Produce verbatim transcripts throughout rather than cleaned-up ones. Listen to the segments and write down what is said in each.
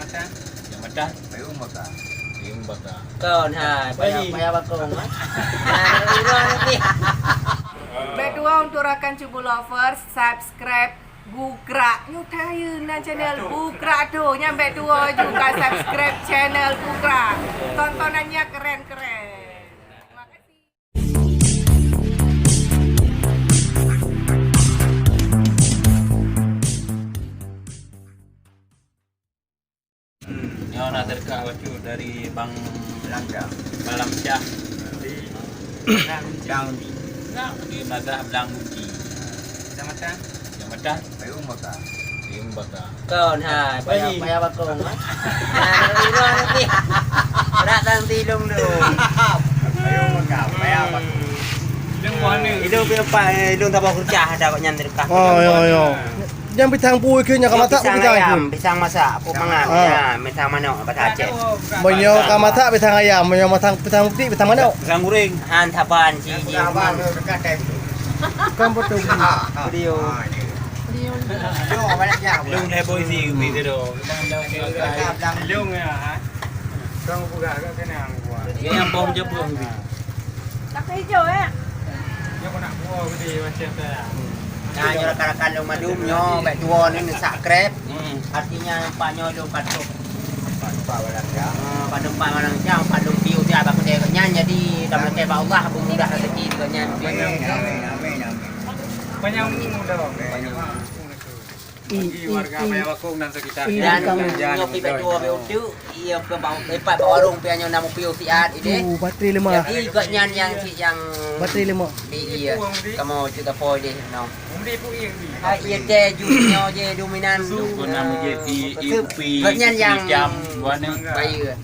Nyang mata? Payung baka. Payung baka. Kon hai, payah, payah bakong, eh. Nah, uroe nanti. Bèk tuwo untuk rakan Cubu Lovers, subscribe Bukrak. Nyoe tayeue na channel Bukrak tu. Nyan bèk tuwo juga subscribe channel Bukrak. Tontonan nyan keren-keren. Terima kasih. Nyoe na teuka bacut dari Bang Blang Syah. Blang Syah. Blang Uji. Nah, di Madrasah Blang Uji. Kecamatan? Kecamatan? Payung Baka. Payung Baka. Kon hai, payah, payah bakong, eh. Nah, uroe nanti. Berat nanti lung tu. Payung Baka, payah bakong. Lung mana? Idong pi empat, idong tabah kurcah ada kok nyan teuka. Oh, yo, yo. Nyang pisang pui keu nyang ka masak pisang ayam, pisang masak, pok mangat. Ha. Ya, pisang manok bahasa Aceh. Meunyoe ka masak pisang ayam, meunyoe masak pisang putik, pisang manok. Pisang goreng. Han saban si ji. Kan betul. Video. Lung heboh isi keu tu. Lung ya, ha. Kang buka kat sana. Dia yang bau je pun. Takah hijau, eh? Dia pun nak buah gede macam tu lah. Nah, nyoe rakan-rakan lôn mandum nyoe bèk tuwo ni neusak krep. Hmm. Artinya nampak nyoe lôn ka trok. Empat, empat barang siap. Ah, pada empat barang siap, empat lôn piu siap aku tengok nyan. Jadi dah meulakèe bak Allah, mudah rezeki deungon nyan. Amin, amin, amin, amin. Banyak umur dah. Banyak umur. Bagi warga Paya Bakong dan sekitar. Dan nyoe pi bèk tuwo bèk uteuk, iya ke bau, eh, pat bak warong pi nyoe na mupiôh siat ideh. Oh, bateri lemak. Jadi gobnyan nyang cit nyang bateri lemak. Di iya. Kamoe cit gapo ideh no. Ah, iya teh jus nyoe je dominan. Su guna menjadi iupi. Gobnyan nyang jam dua ni. Baik.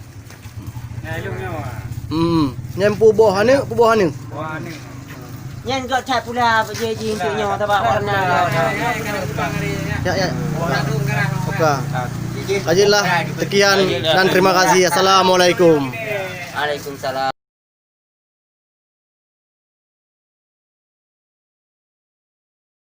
Hmm. Nyan peuboh aneuk, peuboh aneuk. Nyan gok that pula bak jih jih untuk nyoe sabab warna. Ya, ya. Oke. Kajilah, sekian dan terima kasih. Assalamualaikum. Waalaikumsalam.